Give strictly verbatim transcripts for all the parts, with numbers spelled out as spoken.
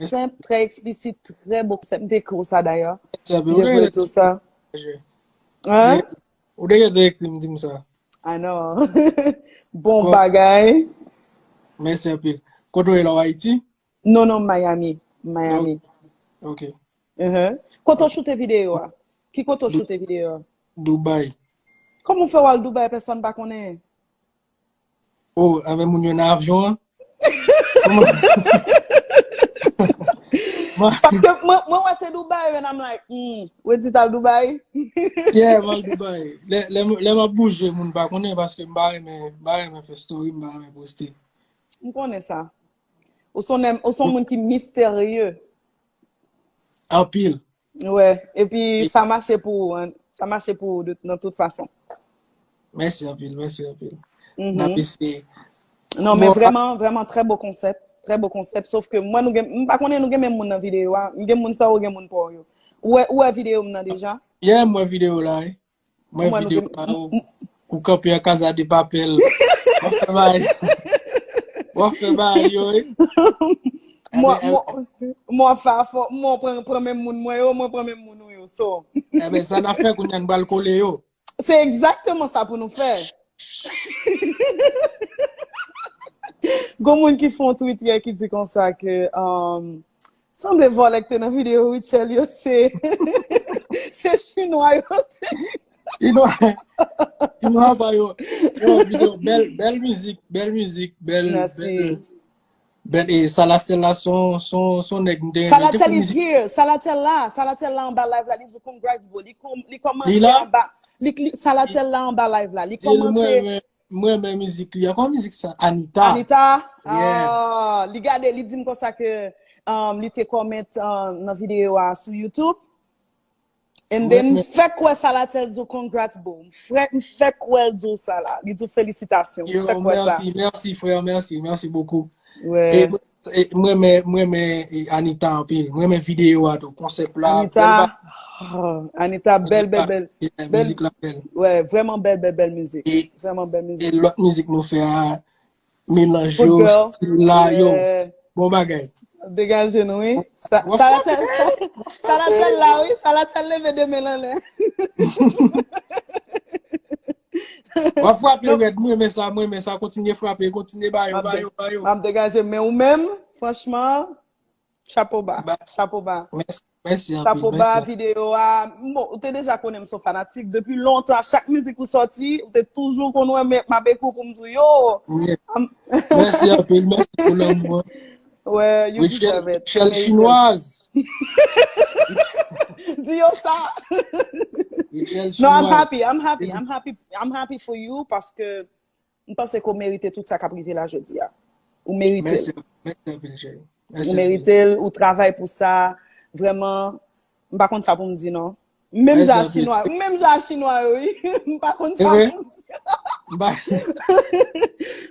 senp, trè eksplisit, trè bon konsèp. M te ekri w sa dayè. M te voye w sa. Hein? Ou te gentan ekri m di m sa. I know. Bon bagay. Mèsi anpil. Kote w ye la, w Ayiti? Non, non, Miami. Miami. Ok. Kote w choute videyo a? Ki kote w choute videyo a? Dubai. Kòman w fè w al Dubai, pèsonn pa konnen? Oh, avè moun yo nan avyon an? Paske mwen, mwen wè se Dubai, and I'm like, hmm, Wendy t al Dubai? Yeah, m al Dubai. Lè, lè, lè m ap bouje, moun pa konnen paske m pa renmen, m pa renmen fè story, m pa renmen poste. M konnen sa. Ou se yon nèg, ou se yon moun ki misterye. Anpil. Wè, epi sa mache pou ou, hein. Sa mache pou ou de, nan tout fason. Mèsi anpil, mèsi anpil. N ap eseye. Non, men vrèman, vrèman, trè bo konsèp. Trè bo konsèp. Sof ke mwen, nou gen, m pa konnen nou gen menm moun nan videyo a. M gen moun sa, ou gen moun pa w yo. Ou wè, ou wè videyo m nan deja? Yeah, m wè videyo la, wi. Mwen videyo pa yo. Ou kanpe an Casa de Papel. W ap fè bagay. W ap fè bagay yo, wi. Mwen, mwen, mwen fè afò, mwen pran, pran menm moun mwen yo, mwen pran menm moun ou yo. So. Ebyen, sa n ap fè kounye a, n pral kole yo. Se egzakteman sa pou nou fè. Gon moun ki fè yon tweet yè ki di konsa ke, um, sanble vòlè k te nan videyo Rutshelle yo, se, se chinwa yo te. Chinwa, chinwa pa yo. Yo, videyo, bèl, bèl mizik, bèl mizik, bèl, bèl, bèl, e Salatel la, son, son, son nèg m te renmen. Salatel is here. Salatel la, Salatel la anba live la, li di congrats, bro. Li kòm, li kòmante anba, li, li, Salatel la anba live la. Li kòmante. M renmen mizik li a. Kòman mizik sa? Anita. Anita? Yeah. Ah, li gade, li di m konsa ke, um, li te comment, um, nan videyo a sou YouTube. And then, m fèk wè Salatel di w congrats, bro. M fèk, m fèk wè l di w sa la. Li di w felisitasyon. M fèk wè sa. Yo, mèsi, mèsi, frè, mèsi, mèsi bokou. E, e, m renmen, m renmen, e, Anita anpil. M renmen videyo a tou, konsèp la. Anita, oh, Anita, bèl, bèl, bèl. Mizik la bèl. Wè, vrèman bèl, bèl, bèl mizik. Vrèman bèl mizik. E lòt mizik nou fè a, melanj yo, stil la, yo. Bon bagay. Degaje nou, wi. Salatel, Salatel la, wi. Salatel leve de men l anlè. W ap frape rèd, mwen renmen sa, mwen renmen sa. Kontinye frape, kontinye ba yo, ba yo, ba yo. M ap degaje, men ou menm, franchman, chapo ba, chapo ba. Mèsi, mèsi anpil, chapo ba, mèsi. Videyo a, bon, ou te deja konnen m se yon fanatik. Depi lontan, chak mizik ou sòti, ou te toujou konn wè m, m ap ekri w pou m di w, yo. Mèsi anpil, mèsi pou lanmou an. Well, you deserve it. Rutshelle chinoise. Di yo sa. No, I'm happy. I'm happy. I'm happy. I'm happy for you paske m panse ke w merite tout sa k ap rive la jodi a. Ou merite l. Mèsi, mèsi anpil, cheri. Ou merite l, ou travay pou sa. Vrèman, m pa konn sa pou m di non. Menm jan a chinwa, menm jan a chinwa yo, wi. M pa konn sa pou m di.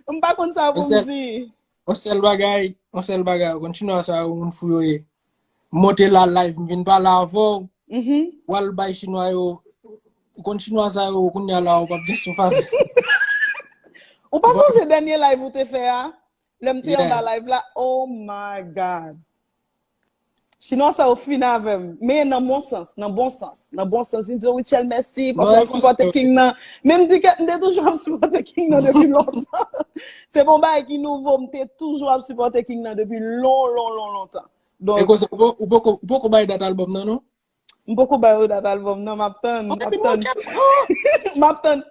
M pa konn sa pou m di. Yon sèl bagay, yon sèl bagay, ou konn chinwa sa yo, moun fou yo ye. M monte la live, m vin pale avè w, w al bay chinwa yo, ou konn chinwa sa yo, kounye a la, ou p ap gen souf avè. Ou pa sonje dènye live ou te fè a? Lè m te anba live la, oh my God. Chinwa sa yo fin avè m. Men nan bon sans, nan bon sans. Nan bon sans, vin di yo, Rutshelle, mèsi, paske w ap sipòte King nan. Men m di ke m te toujou ap sipòte King nan depi lontan. Se pa yon bagay ki nouvo, m te toujou ap sipòte King nan depi lon, lon, lon, lontan. Donk, e konsa, ou po-, ou poko, ou poko bay dat albòm nan, non? M poko bay yo dat albòm nan, m ap tann, m ap tann. M ap tann.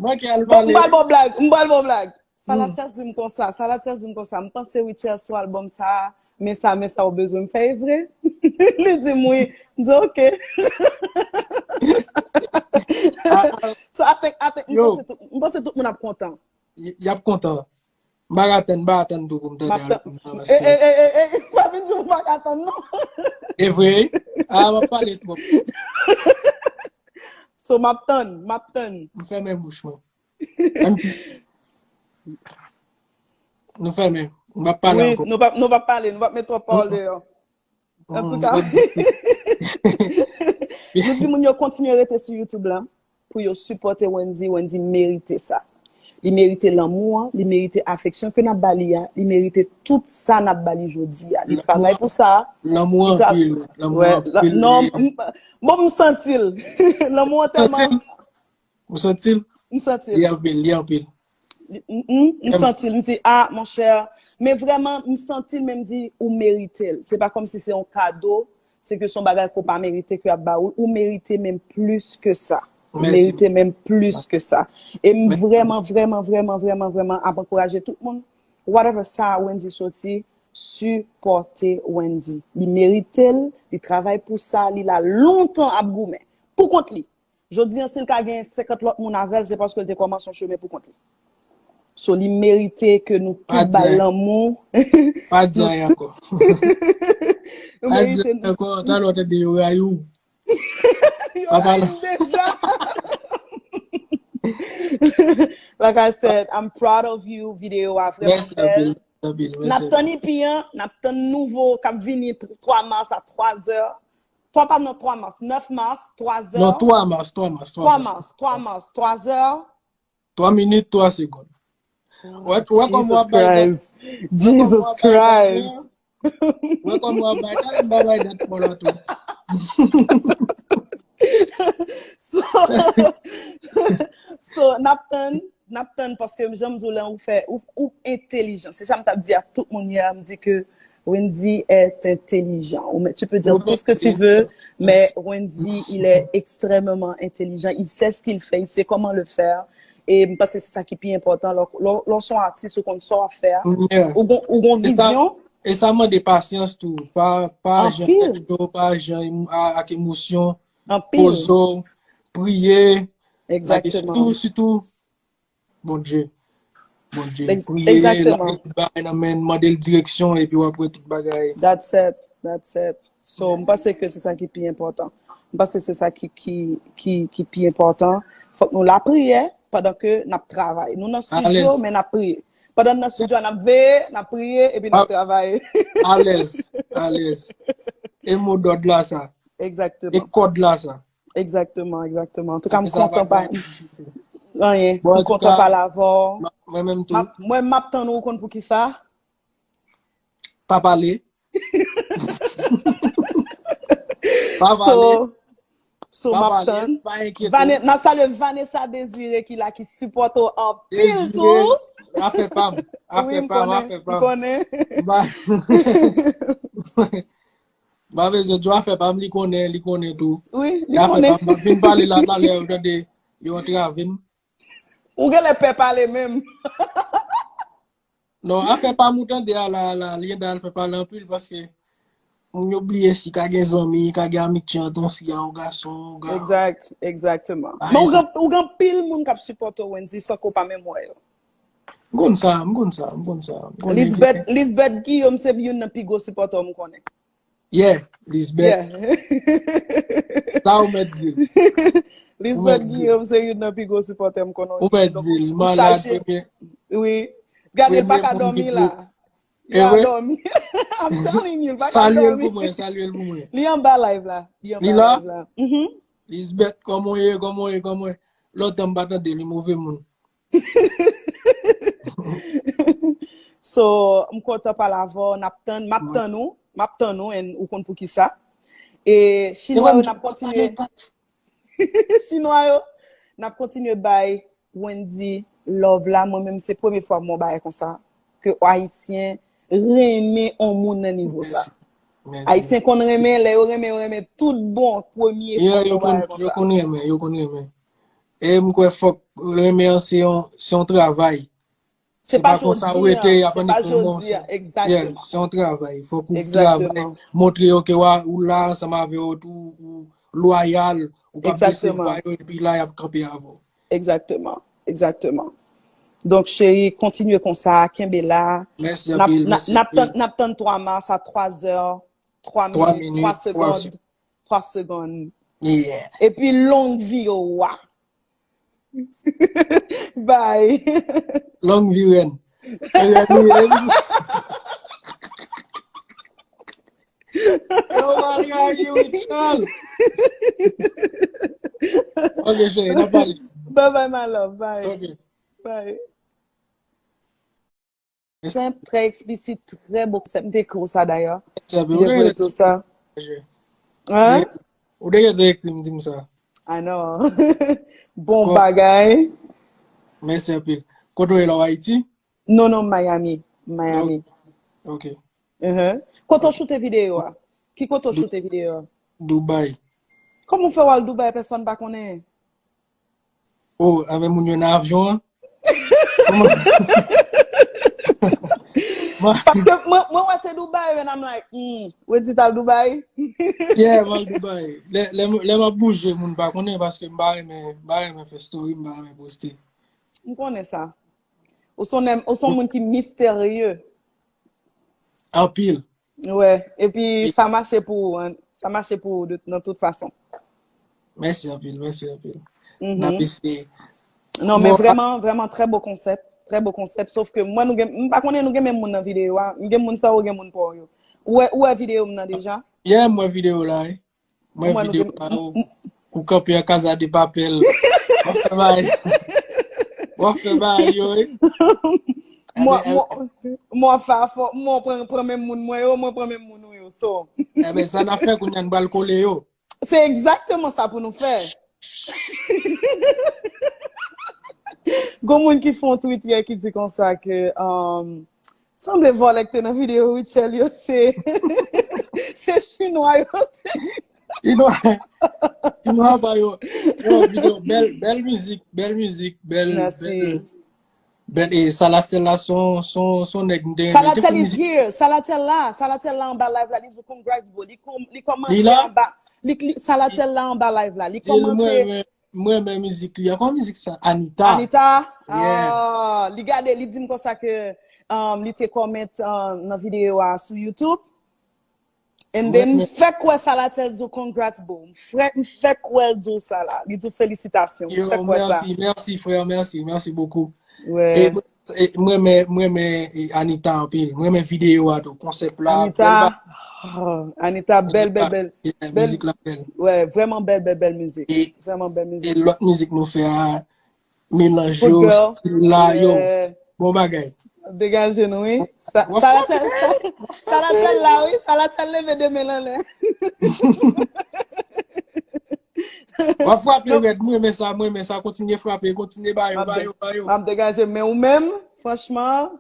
Manke al pale. M pral ba w blag, m pral ba w blag. Salatel di m konsa, Salatel di m konsa, m panse Rutshelle sou albòm sa, men sa, men sa ou bezwen m fè, e vre? Li di m wi. M di, ok. So, I think, I think, m panse tout, m panse tout moun ap kontan. Y, y ap kontan. M pa ka tann, m pa ka tann tou pou m tande albòm nan, paske. E, e, e, e, e, pa vin di m ou pa ka tann, non. E vre? A, m ap pale twòp. So, m ap tann, m ap tann. M fèmen bouch mwen. Nou fèmen. M p ap pale ankò. Wi, nou p ap, nou p ap pale, nou p ap met twòp pawòl deyò. Antouka, nou di moun yo kontinye rete sou YouTube la pou yo sipòte Wendy. Wendy merite sa. Li merite lanmou an, li merite afeksyon ke n ap ba li a, li merite tout sa n ap ba li jodi a. Li travay pou sa. Lanmou anpil, lanmou anpil. Non, bon, m santi l. Lanmou an tèlman. Ou santi l? M santi l. Li anpil, li anpil. M santi l, m di, ah, monchè. Men vrèman, m santi l, men m di, ou merite l. Se pa kòmsi se yon kado, se ke se yon bagay ke w pa merite ke y ap ba ou. Ou merite menm plis ke sa. Ou merite menm plis ke sa. E m vrèman, vrèman, vrèman, vrèman, vrèman ap ankouraje tout moun. Whatever sa Wendy soti, sipòte Wendy. Li merite l, li travay pou sa, li la lontan ap goumen. Pou kont li. Jodi an, si l ka gen senkant lòt moun avè l, se paske l te kòmanse yon chemen pou kont li. So, li merite ke nou tout ba l lanmou. Pa di anyen ankò. Pa di anyen ankò, talè w tande yo rayi w. Yo rayi m deja. Like I said, I'm proud of you. Videyo a vrèman bèl. N ap tann ipi an, n ap tann nouvo k ap vini twa mas a twa zè. Twa pa nan twa mas, nèf mas, twa zè. Non, twa mas, twa mas, twa mas. Twa mas, twa mas, twa zè. Twa minit, twa segonn. Wè, wè kòman w ap bay dat. Jesus Christ. Wè kòman w ap bay, talè m pa bay dat mò la tou. So, so n ap tann, n ap tann paske jan m di w la, ou fè, ou, ou entelijan. Se sa m t ap di a tout moun yè, m di ke Wendy est intelligent. Ou, tu peux dire tout ce que tu veux, mais Wendy, il est extrêmement intelligent. Il sait ce qu'il fait, il sait comment le faire. E m panse se sa ki pi enpòtan. Lè w se yon atis, ou konn sa w ap fè a. Ou gon vizyon. E sa mande pasyans tou. Pa, pa jan tèt cho, pa jan ak emosyon. Poze w, priye. Sitou, sitou, Bondye. Bondye. Priye, lage tout bagay nan men l, mande l direksyon, epi w ap wè tout bagay. That's it. That's it. So, m panse ke se sa ki pi enpòtan. M panse se sa ki, ki, ki, ki pi enpòtan. Fòk nou lapriyè pandan ke n ap travay. Nou nan estidyo, men n ap priye. Pandan n nan estidyo a, n ap veye, n ap priye, epi n ap travay. Alèz, alèz. E modòd la sa. E kòd la sa. Egzakteman, egzakteman. Antouka, m kontan pa. Anyen. M kontan pale avè w. Mwen menm tou. Mwen, m ap tann ou, ou konn poukisa? Pa pale. Pa pale. So, m ap tann. N ap salye Vanessa Désiré ki la, ki sipòte w anpil tou. Afè pa m. Afè pa m, afè pa m. M konnen. M pa bezwen di w afè pa m, li konnen, li konnen tou. Wi, li konnen. M ap vin pale la talè, ou tande, yo antrave m. Ou genlè pè pale menm. Non, afè pa m ou tande a la, la, li gentan al fè pale anpil paske moun yo bliye si ka gen zanmi, ka gen amitye ant yon fi a yon gason, yon gason. Egzak, egzakteman. Men ou gen, ou gen anpil moun k ap sipòte w, Wendy, san ke w pa menm wè yo. M konn sa, m konn sa, m konn sa. Lisbeth, Lisbeth Guillaume se youn nan pi gwo sipòtè w m konnen. Yeah, Lisbeth. Sa ou mèt di l. Lisbeth Guillaume se youn nan pi gwo sipòtè m konnen. Ou mèt di l, malad premye. Wi. Gade, l pa ka dòmi la. Li pa dòmi. I'm telling you, li pa ka dòmi. Salye l pou mwen, salye l pou mwen. Li anba live la. Li anba live la. Mhm. Lisbeth, kòman w ye, kòman w ye, kòman w ye? Lontan m pa tande li, move moun. So, m kontan pale avè w, n ap tann, m ap tann ou, m ap tann ou, and ou konn poukisa. E Chinwa yo, n ap kontinye. Chinwa yo, n ap kontinye bay Wendy love la. Mwen menm, se premye fwa m wè yon bagay konsa. Ke Ayisyen renmen yon moun nan nivo sa. Ayisyen konn renmen, lè yo renmen, yo renmen tout bon, premye fwa m wè yon bagay konsa. Yo konn renmen, yo konn renmen. E m kwè fòk renmen an se yon, se yon travay. Se pa konsa ou rete, y ap annik renmen w. Egzakteman. Se yon travay. Fòk ou travay, montre yo ke w a, ou la ansanm avè yo tou, ou lwayal, ou p ap bese bra yo, epi la y ap kanpe avè w. Egzakteman, egzakteman. Donk, cheri, kontinye konsa, kenbe la. Mèsi anpil, mèsi anpil. N ap tann twa mas a twa zè, twa minit, twa segonn. Twa segonn. Epi long vi yo wa. Bye. Long vi rèn. Rèn, rèn. Yo, Maria, you tell. Ok, cheri, n ap pale. Bye bye, my love. Bye. Ok. Bye. senp, trè eksplisit, trè bon konsèp. M te ekri w sa dayè. Mèsi anpil. Ou te gentan ekri m sa. Hein? Ou te gentan ekri m di m sa. Ah non. Bon bagay. Mèsi anpil. Kote w ye la, w Ayiti? Non, non, Miami. Miami. Ok. Kote w choute videyo a? Ki kote w choute videyo a? Dubai. Kòman w fè w al Dubai, pèsonn pa konnen? Oh, avè moun yo nan avyon an? Paske mwen wè se Dubai, and I'm like, hmm, Wendy t al Dubai? Yeah, m al Dubai. Lè m ap bouje, moun pa konnen paske m pa renmen, m pa renmen fè story, m pa renmen poste. M konnen sa. Ou se yon moun ki misterye. Anpil. Wè, epi sa mache pou ou, sa mache pou ou nan tout fason. Mèsi anpil, mèsi anpil. N ap eseye. Non, men vrèman, vrèman, trè bo konsèp. Trè bo konsèp. Sof ke mwen, nou gen, m pa konnen nou gen menm moun nan videyo a. M gen moun sa ou gen moun pa w yo. Ou wè, ou wè videyo m nan deja? Yeah, m wè videyo la, wi. Mwen videyo pa yo. Ou kanpe an Casa de Papel. W ap fè bagay. W ap fè bagay yo, wi. Mwen, mwen, mwen fè afò, mwen pran, pran menm moun mwen yo, mwen pran menm moun ou yo. So. Ebyen, sa n ap fè kounye a, n pral kole yo. Se egzakteman sa pou nou fè. Gon moun ki fè yon tweet yè ki di konsa ke, um, sanble vòlè ki te nan videyo Rutshelle yo, se, se chinwa yo te. Chinwa, chinwa pa yo. Yo, videyo, bèl, bèl mizik, bèl mizik, bèl, bèl, bèl, e Salatel la, son, son, son nèg m te renmen. Salatel is here, Salatel la, Salatel la anba live la, li di congrats bro, li kòm, li kòmante anba, li, li, Salatel la anba live la, li kòmante. M renmen mizik li an. Kòman mizik sa? Anita. Anita? Ah, li gade, li di m konsa ke, um, li te comment, uh, nan videyo a sou YouTube. And then, m fèk wè Salatel di w congrats bro. M fèk, m fèk wè l di w sa la. Li di w felisitasyon. M fèk wè sa. Yo, mèsi, mèsi frè, mèsi, mèsi bokou. E mwen, e mwen renmen, mwen renmen, e, Anita anpil. Mwen renmen videyo a tou, konsèp la. Anita, oh, Anita, bèl, bèl, bèl. Mizik la bèl. Wè, vrèman bèl, bèl, bèl mizik. Vrèman bèl mizik. E lòt mizik nou fè a, melanj yo, stil la, yo. Bon bagay. Degaje nou, wi. Salatel, Salatel la, wi. Salatel leve de men l anlè. W ap frape rèd, mwen renmen sa, mwen renmen sa. Kontinye frape, kontinye ba yo, ba yo, ba yo. M ap degaje, men ou menm, franchman,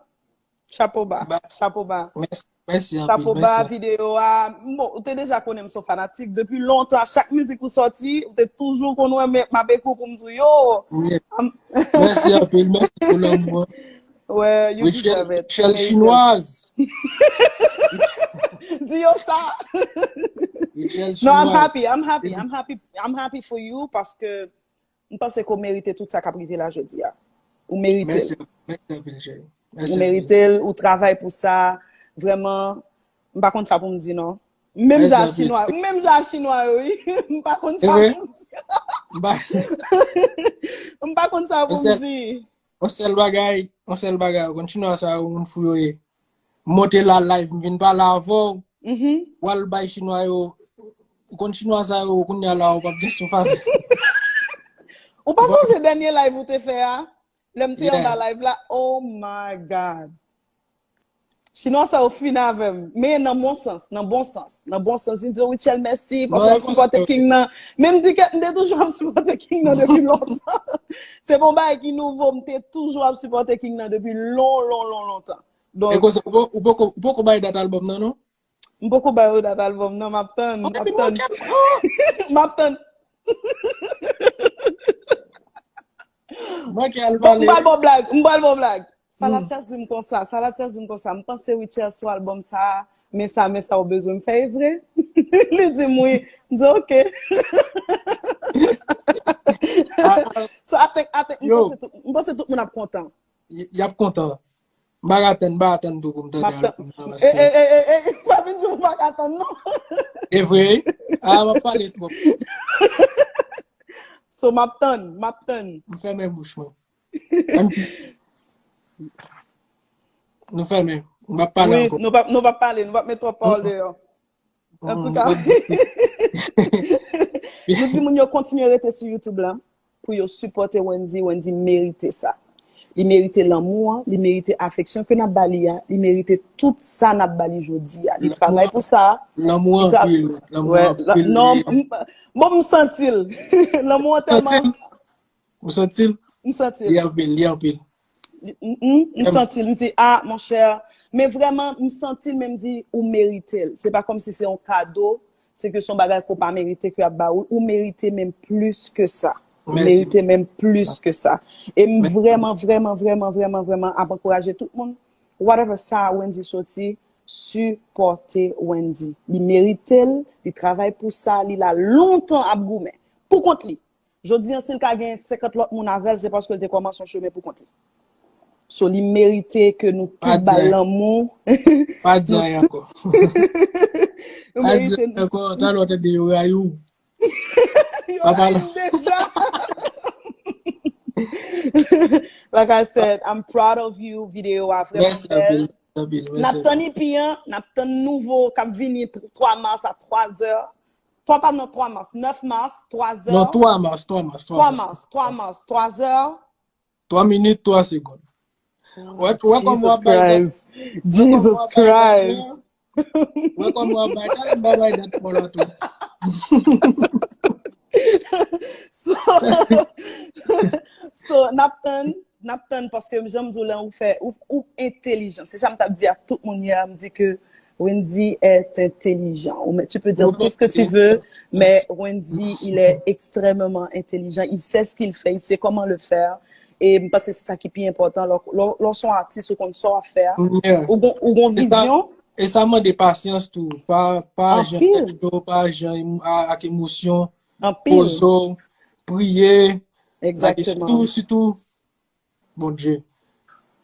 chapo ba, chapo ba. Mèsi anpil. Chapo ba, videyo a. Bon, ou te deja konnen m se yon fanatik. Depi lontan, chak mizik ou sòti, ou te toujou konn wè m ap ekri w pou m di w, yo. Mèsi anpil, mèsi pou lanmou an. Well, you deserve it. Rutshelle chinoise. Di yo sa. No, I'm happy, I'm happy, I'm happy, I'm happy for you paske m panse ke w merite tout sa k ap rive la jodi a. Ou merite l. Ou merite l, ou travay pou sa. Vrèman, m pa konn sa pou m di non. Menm jan chinwa, menm jan chinwa yo, wi. M pa konn sa pou m di. M pa konn sa pou m di. Yon sèl bagay, yon sèl bagay, ou konn chinwa sa yo moun fou yo ye. M monte la live, m vin pale avè w. W al bay chinwa yo, ou konn chinwa sa yo, kounye a la, ou p ap gen souf avè. Ou pa sonje dènye live ou te fè a? Lè m te anba live la, oh my God. Chinwa sa yo fin avè m. Men nan bon sans, nan bon sans, nan bon sans. Vin di yo, Rutshelle, mèsi, paske w ap sipòte King nan. Men m di ke m te toujou ap sipòte King nan depi lontan. Se pa yon bagay ki nouvo, m te toujou ap sipòte King nan depi lon, lon, lon, lontan. Donk, e konsa, ou poko, ou poko bay dat albòm nan, non? M poko ba yo dat albòm nan, m ap tann, m ap tann. M ap tann. Manke al pale. M pral ba w blag, m pral ba w blag. Salatel di m konsa, Salatel di m konsa, m panse Rutshelle sou albòm sa, men sa, men sa ou bezwen m fè, e vre? Li di m wi. M di ok. So, I think, I think, m panse tout, m panse tout moun ap kontan. Y ap kontan. M pa ka tann, m pa ka tann tou pou m tande albòm nan paske. E, e, e, e, e, pa vin di m ou pa ka tann non. E vre wi. A, m ap pale twòp. So, m ap tann, m ap tann. M fèmen bouch mwen. Nou fèmen. M p ap pale ankò. Wi, nou p ap, nou p ap pale, nou p ap met twòp pawòl deyò. Antouka, nou di moun yo kontinye rete sou YouTube la pou yo sipòte Wendy. Wendy merite sa. Li merite lanmou an, li merite afeksyon ke n ap ba li a, li merite tout sa n ap ba li jodi a. Li travay pou sa. Lanmou anpil, lanmou anpil. Non, bon, m santi l. Lanmou an tèlman. Ou santi l? M santi l. Li anpil, li anpil. M santi l, m di, ah, monchè. Men vrèman, m santi l, men m di, ou merite l. Se pa kòmsi se yon kado, se ke se yon bagay ke w pa merite ke y ap ba ou. Ou merite menm plis ke sa. Ou merite menm plis ke sa. E m vrèman, vrèman, vrèman, vrèman, vrèman ap ankouraje tout moun. Whatever sa Wendy soti, sipòte Wendy. Li merite l, li travay pou sa, li la lontan ap goumen. Pou kont li. Jodi an, si l ka gen senkant lòt moun avè l, se paske l te kòmanse yon chemen pou kont li. So, li merite ke nou tout ba l lanmou. Pa di anyen ankò. Pa di anyen ankò, talè w tande yo rayi w. Yo rayi m deja. Like I said, I'm proud of you. Videyo a vrèman bèl. N ap tann ipi an, n ap tann nouvo k ap vini twa mas a twa zè. Twa pa nan twa mas, nèf mas, twa zè. Non, twa mas, twa mas, twa mas. Twa mas, twa zè. Twa minit, twa segonn. Wè kòman w ap bay dat. Jesus Christ. Wè kòman w ap bay dat, m pa bay dat pou la tou. So, so n ap tann, n ap tann paske jan m di w la, ou fè, ou, ou entelijan. Se sa m t ap di ak tout moun yè, m di ke Wendy est intelligent. Ou, tu peux dire tout ce que tu veux, mais Wendy, il est extrêmement intelligent. Il sait ce qu'il fait, il sait comment le faire. E m panse se sa ki pi enpòtan. Lè w se yon atis, ou konn sa w ap fè a. Ou gon vizyon. E sa mande pasyans tou. Pa, pa jan tèt cho, pa jan ak emosyon. Poze w, priye. Sitou, sitou, Bondye.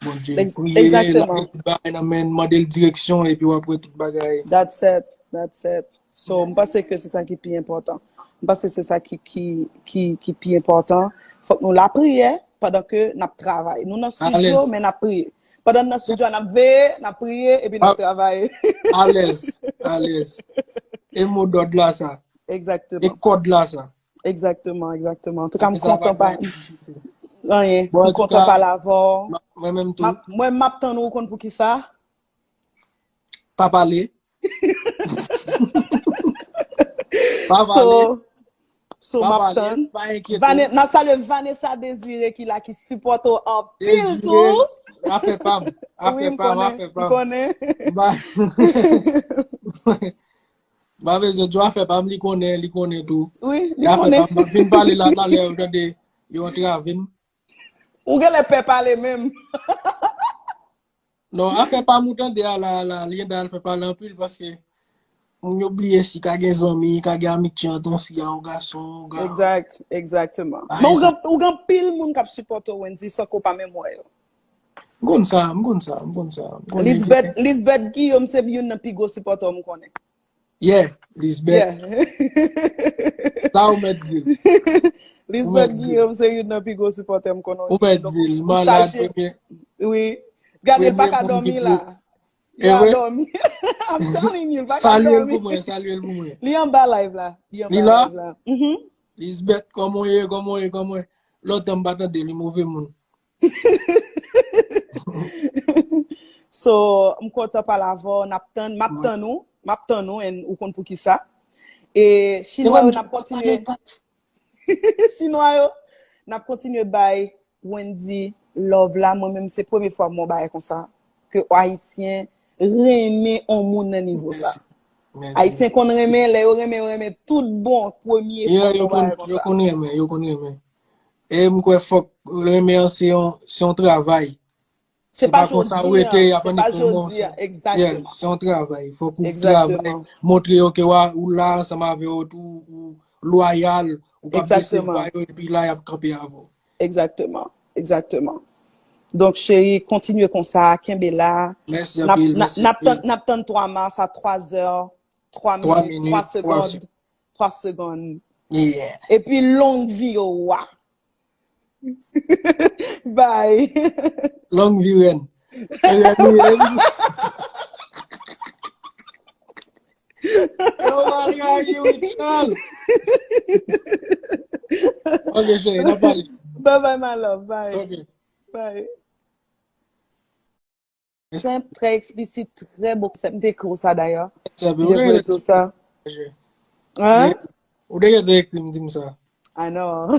Bondye. Priye, lage tout bagay nan men l, mande l direksyon, epi w ap wè tout bagay. That's it. That's it. So, m panse ke se sa ki pi enpòtan. M panse se sa ki, ki, ki, ki pi enpòtan. Fòk nou lapriyè pandan ke n ap travay. Nou nan estidyo, men n ap priye. Pandan n nan estidyo a, n ap veye, n ap priye, epi n ap travay. Alèz, alèz. E mo dòd la sa. Egzakteman. E kòd la sa. Egzakteman, egzakteman. Antouka, m kontan pa. Anyen. M kontan pale avè w. Mwen menm tou. Mwen, m ap tann ou, ou konn poukisa? Pa pale. Pa pale. So, m ap tann. N ap salye Vanessa Désiré ki la, ki sipòte w anpil tou. Afè pa m. Afè pa m, afè pa m. M konnen. M pa bezwen di w afè pa m, li konnen, li konnen tou. Wi, li konnen. M ap vin pale la talè, ou tande, yo antrave m. Ou genlè pè pale menm. Non, afè pa m ou tande a la, la, li eda al fè pale anpil paske moun yo bliye si ka gen zanmi, ka gen amitye ant yon fi a yon gason, yon gason. Exact, exactement. Men ou gen, ou gen anpil moun k ap sipòte w, Wendy, san ke w pa menm wè yo. M konn sa, m konn sa, m konn sa. Lisbeth, Lisbeth Guillaume se youn nan pi gwo sipòtè w m konnen. Yeah, Lisbeth. Sa ou mèt di l. Lisbeth Guillaume se youn nan pi gwo sipòtè m konnen. Ou mèt di l, malad premye. Wi. Gade, l pa ka dòmi la. Li a dòmi. I'm telling you, li pa ka dòmi. Salye l pou mwen, salye l pou mwen. Li anba live la. Li anba live la. Mhm. Lisbeth, kòman w ye, kòman w ye, kòman w ye? Lontan m pa tande li, move moun. So, m kontan pale avè w, n ap tann, m ap tann ou, m ap tann ou, and ou konn poukisa. E Chinwa yo, n ap kontinye. Chinwa yo, n ap kontinye bay Wendy love la. Mwen menm, se premye fwa m wè yon bagay konsa. Ke Ayisyen renmen yon moun nan nivo sa. Ayisyen konn renmen, lè yo renmen, yo renmen tout bon, premye fwa m wè yon bagay konsa. Yo konn renmen, yo konn renmen. E m kwè fòk renmen an se yon, se yon travay. Se pa konsa ou rete, y ap annik renmen w. Se pa jodi a, egzakteman. Yeah, se yon travay. Fòk ou travay, montre yo ke w a, ou la ansanm avè yo tou, ou lwayal, ou p ap desevwa yo, epi la y ap kanpe avè w. Egzakteman, egzakteman. Donk, cheri, kontinye konsa, kenbe la. Mèsi anpil, mèsi anpil. N ap tann twa mas a twa zè, twa minit, twa segonn. Twa segonn. Yeah. Epi long vi yo wa. Bye. Long vi rèn. Rèn, rèn. Yo, Maria, you tell. Ok, cheri, n ap pale. Bye bye, my love. Bye. Ok. Bye. senp, trè eksplisit, trè bon konsèp. M te ekri w sa dayè. M te voye tou sa. Hein? Ou te gentan ekri m di m sa. I know.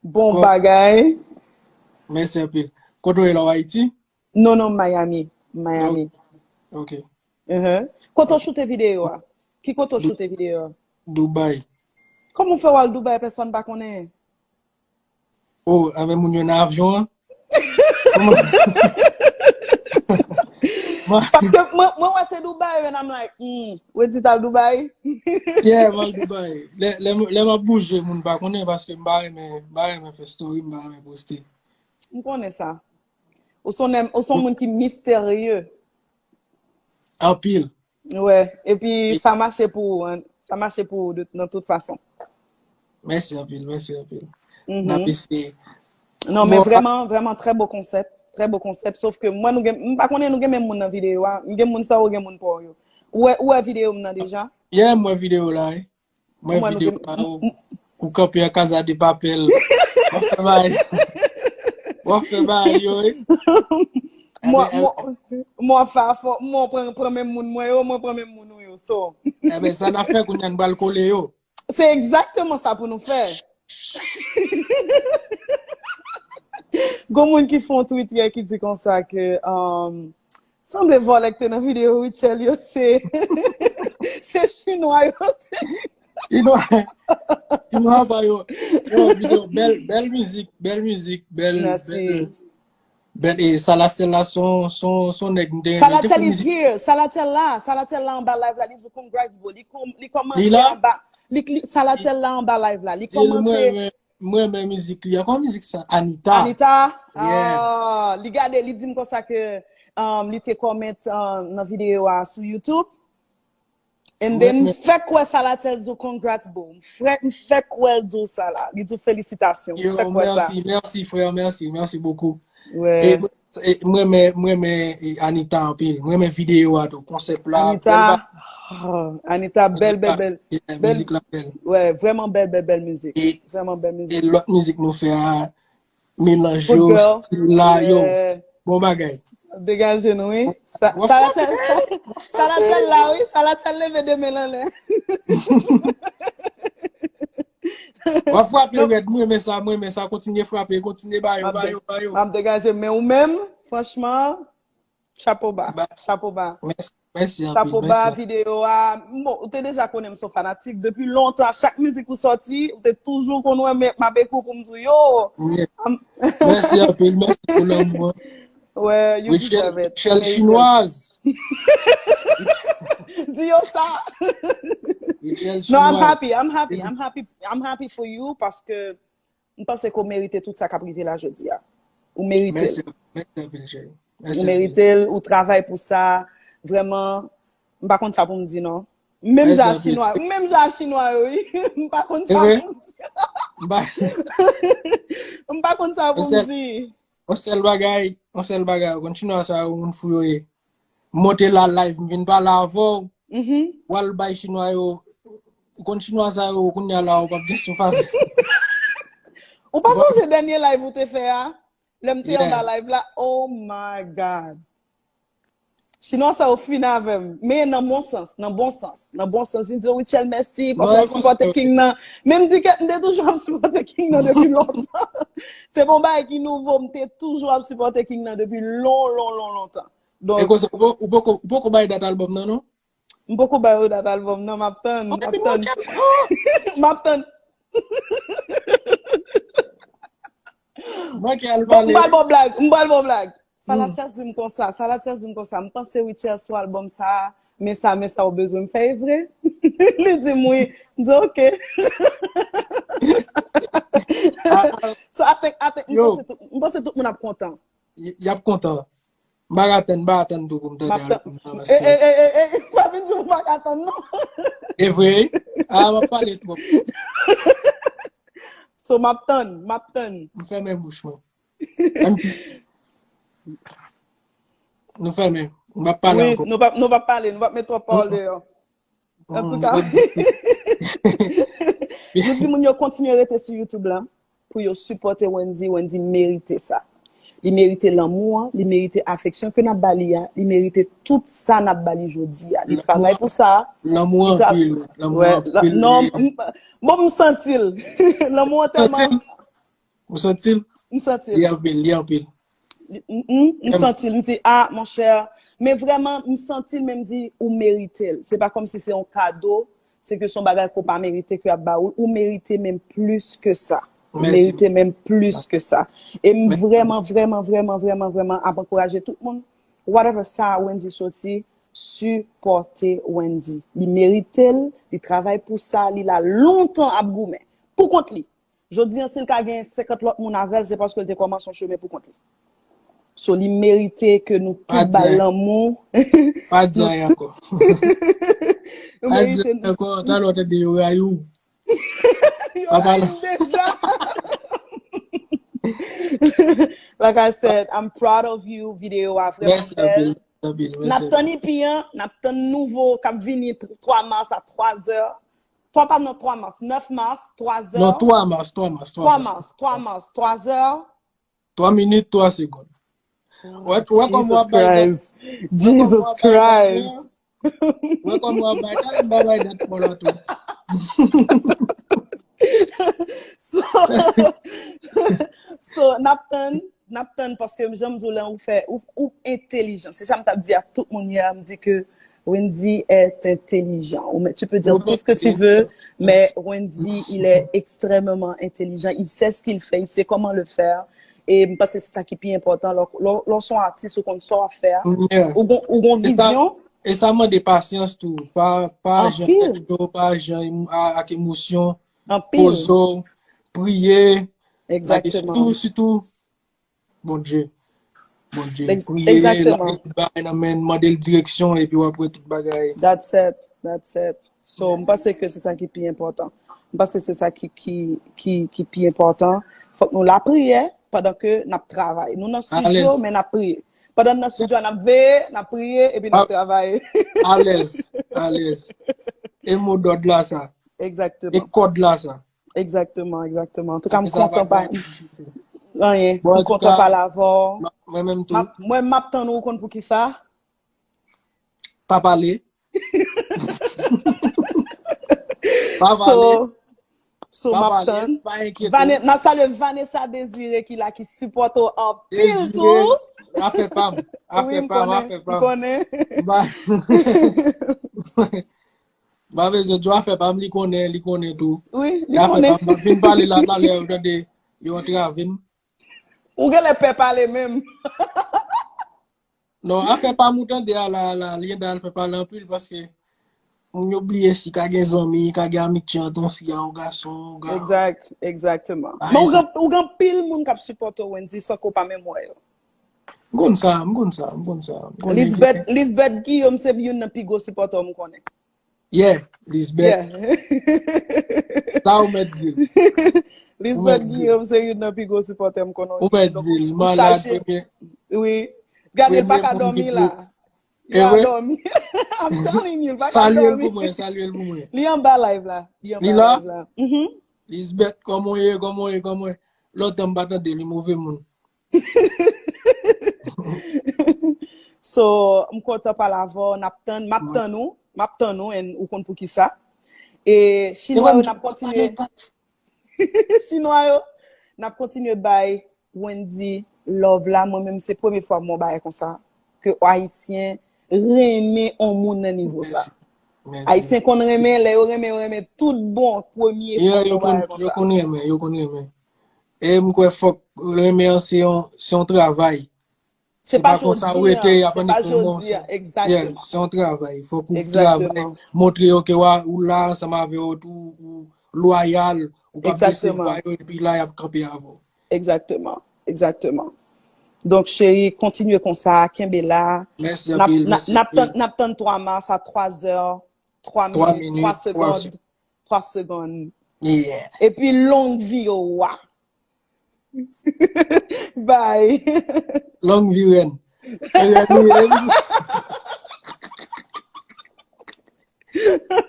Bon bagay. Mèsi anpil. Kote w ye la, w Ayiti? Non, non, Miami. Miami. Ok. Kote w choute videyo a? Ki kote w choute videyo a? Dubai. Kòman w fè w al Dubai, pèsonn pa konnen? Oh, avè moun yo nan avyon an? Paske mwen wè se Dubai, and I'm like, hmm, ou di t al Dubai? Yeah, m al Dubai. Lè m ap bouje, moun pa konnen paske m pa renmen, m pa renmen fè story, m pa renmen poste. M konnen sa. Ou se yon moun ki misterye. Anpil. Wè, epi sa mache pou ou, sa mache pou ou nan tout fason. Mèsi anpil, mèsi anpil. N ap eseye. Non, men vrèman, vrèman, trè bo konsèp. Trè bo konsèp. Sof ke mwen, nou gen, m pa konnen nou gen menm moun nan videyo a. M gen moun sa ou gen moun pa w yo. Ou wè, ou wè videyo m nan deja? Yeah, m wè videyo la, wi. M wè videyo la, ou kanpe an Casa de Papel. W ap fè bagay. W ap fè bagay yo, wi. Mwen, mwen, mwen fè afò, mwen pran, pran menm moun mwen yo, mwen pran menm moun ou yo. So. Enben, sa n ap fè kounye a, n pral kole yo. Se egzakteman sa pou nou fè. Gon moun ki fè yon tweet yè ki di konsa ke um, sanble vòlè k te nan videyo Rutshelle yo se se chinwa yo te. Chinwa. Chinwa pa yo. Yo, videyo, bèl, bèl mizik, bèl mizik, bèl, bèl. Ben, e Salathiel la, son, son, son nèg m te renmen. Salathiel is here. Salathiel la. Salathiel la anba live la. Li di congrats, bro. Li, kom, li kòmante anba. Li, li, Salathiel la anba live la. Li kòmante. Mwen renmen mizik li. Ankò mizik sa. Anita. Anita. Ah, li gade, li di m konsa ke um, li te kòmante uh, nan videyo a sou YouTube. And then, m fèk wè Salathiel di w congrats, bro. M fèk, m fèk wè l di w sa la. Li di w felisitasyon. M fèk wè sa. Mèsi, mèsi, frè, mèsi, mèsi bokou. E mwen renmen, mwen renmen Anita anpil. Mwen renmen videyo a tou, konsèp la. Anita, Anita, bèl, bèl, bèl. Mizik la bèl. Wè, vrèman bèl, bèl, bèl mizik. Vrèman bèl mizik. E lòt mizik nou fè a, melanje yo, stil la, yo. Bon bagay. Degaje nou, wi. Salathiel la, wi. Salathiel leve de men l anlè. W ap frape rèd, mwen renmen sa, mwen renmen sa. Kontinye frape, kontinye ba yo, ba yo, ba yo. M ap degaje, men ou menm, franchman, chapo ba, chapo ba. Mèsi. Mèsi anpil. Chapo ba, videyo a. Bon, ou te deja konnen m se yon fanatik. Depi lontan, chak mizik ou sòti, ou te toujou konn wè m, m ap ekri w pou m di w, yo. Mèsi anpil, mèsi pou lanmou an. Well, you deserve it. Rutshelle chinoise. Di yo sa. No, I'm happy. I'm happy. I'm happy. I'm happy for you paske m panse ke w merite tout sa k ap rive la jodi a. Ou merite l. Ou merite l, ou travay pou sa. Vrèman, m pa konn sa pou m di non. Menm jan chinwa, menm jan chinwa yo, wi. M pa konn sa pou m di. M pa konn sa pou m di. Yon sèl bagay, yon sèl bagay, ou konn chinwa sa yo moun fou yo ye. M monte la live, m vin pale avè w. W al bay chinwa yo, ou konn chinwa sa yo, kounye a la, ou p ap gen souf avè. Ou pa sonje dènye live ou te fè a? Lè m te anba live la, oh my God. Chinwa sa yo fin avè m. Men nan bon sans, nan bon sans. Nan bon sans, vin di yo, Rutshelle, mèsi, paske w ap sipòte King nan. Men m di ke m te toujou ap sipòte King nan depi lontan. Se pa yon bagay ki nouvo, m te toujou ap sipòte King nan depi lon, lon, lon, lontan. Donk, ou poko bay dat album nan, non? M poko ba yo dat album nan, m ap tann, m ap tann. M ap tann. Mwen ki al pale. M pral ba w blag, m pral ba w blag. Salathiel di m konsa, Salathiel di m konsa, m panse Rutshelle sou album sa, men sa, men sa ou bezwen m fè e vre. Li di m wi, m di ok. So I think, I think, m panse tout, m panse tout moun ap kontan. Y ap kontan. M pa ka tann, m pa ka tann tou pou m tande album nan paske. Ey, ey, ey, ey, pa vin di m ou pa ka tann non. E vre wi. Ah, m ap pale twòp. So, m ap tann, m ap tann. M fèmen bouch mwen. Nou fèmen. M p ap pale ankò. Nou p ap, nou p ap pale, nou p ap met twòp pawòl deyò. Antouka, nou di moun yo kontinye rete sou YouTube la pou yo sipòte Wendy. Wendy merite sa. Li merite lanmou an, li merite afeksyon ke n ap ba li a, li merite tout sa n ap ba li jodi a. Li travay pou sa. Lanmou anpil, lanmou anpil. Non, bon, m santi l. Lanmou an tèlman. Ou santi l? M santi l. Li anpil, li anpil. M santi l, m di, ah, monchè. Men vrèman, m santi l, men m di, ou merite l. Se pa kòmsi se yon kado, se ke se yon bagay ke w pa merite ke y ap ba ou. Ou merite menm plis ke sa. Ou merite menm plis ke sa. E m vrèman, vrèman, vrèman, vrèman, vrèman ap ankouraje tout moun. Whatever sa Wendy soti, sipòte Wendy. Li merite l, li travay pou sa, li la lontan ap goumen. Pou kont li. Jodi an, si l ka gen senkant lòt moun avè l, se paske l te kòmanse yon chemen pou kont li. So, li merite ke nou tout ba l lanmou. Pa di anyen ankò. Pa di anyen ankò, talè w tande yo rayi w. Yo rayi m deja. Like I said, I'm proud of you, videyo a vrèman bèl. N ap tann ipi an, n ap tann nouvo k ap vini twa mas a twa zè. Twa pa nan twa mas, nèf mas, twa zè. Non, twa mas, twa mas, twa mas. Twa mas, twa mas, twa zè. Twa minit, twa segonn. Wè, wè kòman w ap bay dat. Jesus Christ. Wè kòman w ap bay dat, m pa bay dat pou la tou. So, so n ap tann, n ap tann paske jan m di w la, ou fè, ou, ou entelijan. Se sa m t ap di ak tout moun yè, m di ke Wendy est intelligent. Ou, tu peux dire tout ce que tu veux, mais Wendy, il est extrêmement intelligent. Il sait ce qu'il fait, il sait comment le faire. E m panse se sa ki pi enpòtan. Lè w se yon atis, ou konn sa w ap fè a. Ou gon vizyon. E sa mande pasyans tou. Pa, pa jan tèt cho, pa jan ak emosyon. Poze w, priye. Egzakteman. Sitou, sitou, Bondye. Bondye. Priye, lage tout bagay nan men l, mande l direksyon, epi w ap wè tout bagay. That's it. That's it. So, m panse ke se sa ki pi enpòtan. M panse se sa ki, ki, ki, ki pi enpòtan. Fòk nou lapriyè pandan ke n ap travay. Nou nan estidyo, men n ap priye. Pandan n nan estidyo a, n ap veye, n ap priye, epi n ap travay. Alèz, alèz. E mo dòd la sa. Egzakteman. E kòd la sa. Egzakteman, egzakteman. Antouka, m kontan pa. Anyen, m kontan pale avè w. Mwen menm tou. Mwen, m ap tann ou, ou konn poukisa? Pa pale. Pa pale. So, m ap tann. N ap salye Vanessa Désiré ki la, ki sipòte w anpil tou. Afè pa m. Afè pa m, afè pa m. Konnen. M pa bezwen di w afè pa m, li konnen, li konnen tou. Wi, li konnen. M ap vin pale la talè, ou tande, yo antrave m. Ou genlè pè pale menm. Non, afè pa m ou tande a la, la, li gendal fè pale anpil paske moun yo bliye si ka gen zanmi, ka gen amitye ant yon fi a yon gason, yon gason. Egzak, egzakteman. Men ou gen, ou gen anpil moun k ap sipòte w, Wendy, san ke w pa menm wè yo. M konn sa, m konn sa, m konn sa. Lisbeth, Lisbeth Guillaume se youn nan pi gwo sipòtè w m konnen. Yeah, Lisbeth. Sa ou mèt di l. Lisbeth Guillaume se youn nan pi gwo sipòtè m konnen. Ou mèt di l, malad premye. Wi. Gade, l pa ka dòmi la. Li a dòmi. I'm telling you, l pa ka dòmi. Salye l pou mwen, salye l pou mwen. Li anba live la. Li anba live la. Mhm. Lisbeth, kòman w ye, kòman w ye, kòman w ye? Lontan m pa tande li, move moun. So, m kontan pale avè w, n ap tann, m ap tann ou, m ap tann ou, and ou konn poukisa. E chinwa yo, n ap kontinye. Chinwa yo, n ap kontinye bay Wendy love la. Mwen menm, se premye fwa m wè yon bagay konsa. Ke Ayisyen renmen yon moun nan nivo sa. Ayisyen konn renmen, lè yo renmen, yo renmen tout bon, premye fwa m wè yon bagay konsa. Yo konn renmen, yo konn renmen. E m kwè fòk renmen an se yon, se yon travay. Se pa konsa ou rete, y ap annik pran mòso. Yeah, se yon travay. Fòk ou travay, montre yo ke ou la ansanm avè yo tou, ou lwayal, ou p ap desevwa yo, epi la y ap kanpe avè w. Egzakteman, egzakteman. Donk, cheri, kontinye konsa, kenbe la. Mèsi anpil, mèsi anpil. N ap tann twa mas a twa zè, twa minit, twa segonn. Twa segonn. Epi long vi yo wa. Bye. Long vi rèn. Rèn, rèn.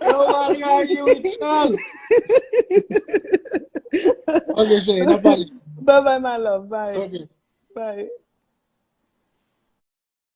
Yo, Maria, you will. Ok, cheri, n ap pale. Bye bye, my love. Bye. Ok. Bye.